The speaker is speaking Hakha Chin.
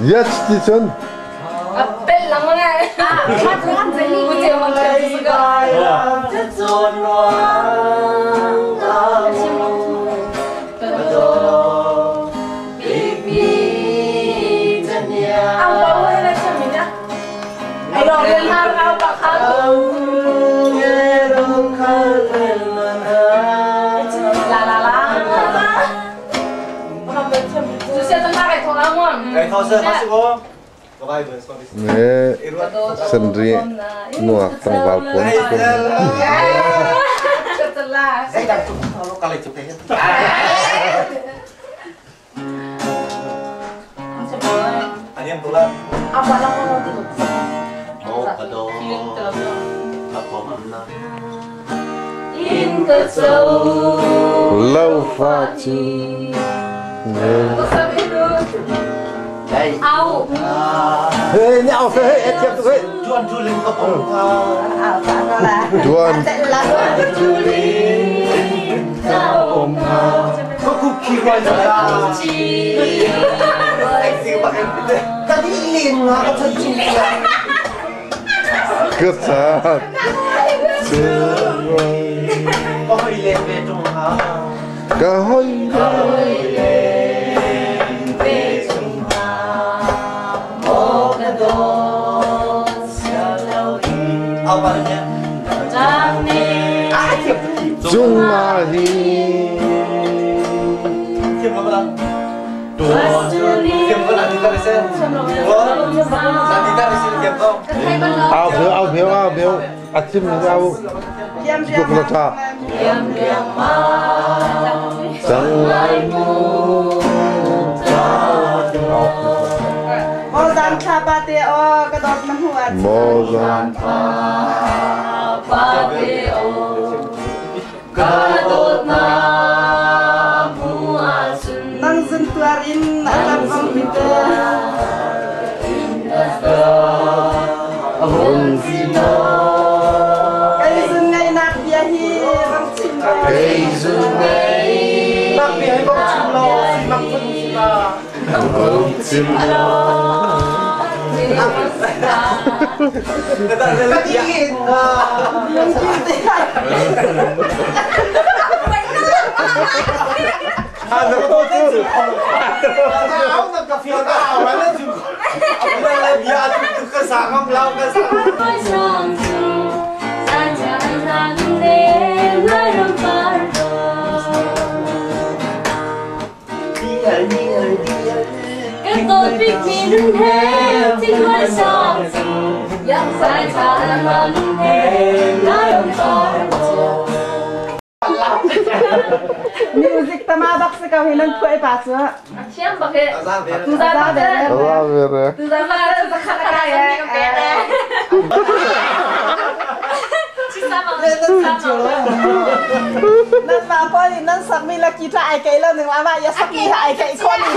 Yes ti cun. A pel lengmang ai. Ne sanri nuak tlangval pawl Lo fa cu Tuan Ka ca Ka hoi Cung ah hi Au phiu au phiu au phiu a chim ning au tuk na tha Cang lai mu Mozan thla pa te o ka dawt na hmu ah Mozan Pa te o ka dawt na hmu ahcun Nang zun tuar in a lam bang mi te Kei zun ngaihnak bia hi bang chim lo Kei zun Nak bia hi bang chim lo si mang phun si la bang chim lo Ka diin na Music tama bak si ko hi nan phuai pa cu. Thiam bak e. Tuzan bak e. La vere. Tuzan bak e. Zakhat ka ya ka pe e. Nan ma pawl nih nan sakmi le guitar ai kei lo ning la mah ya sakmi ha ai kei khawh ning.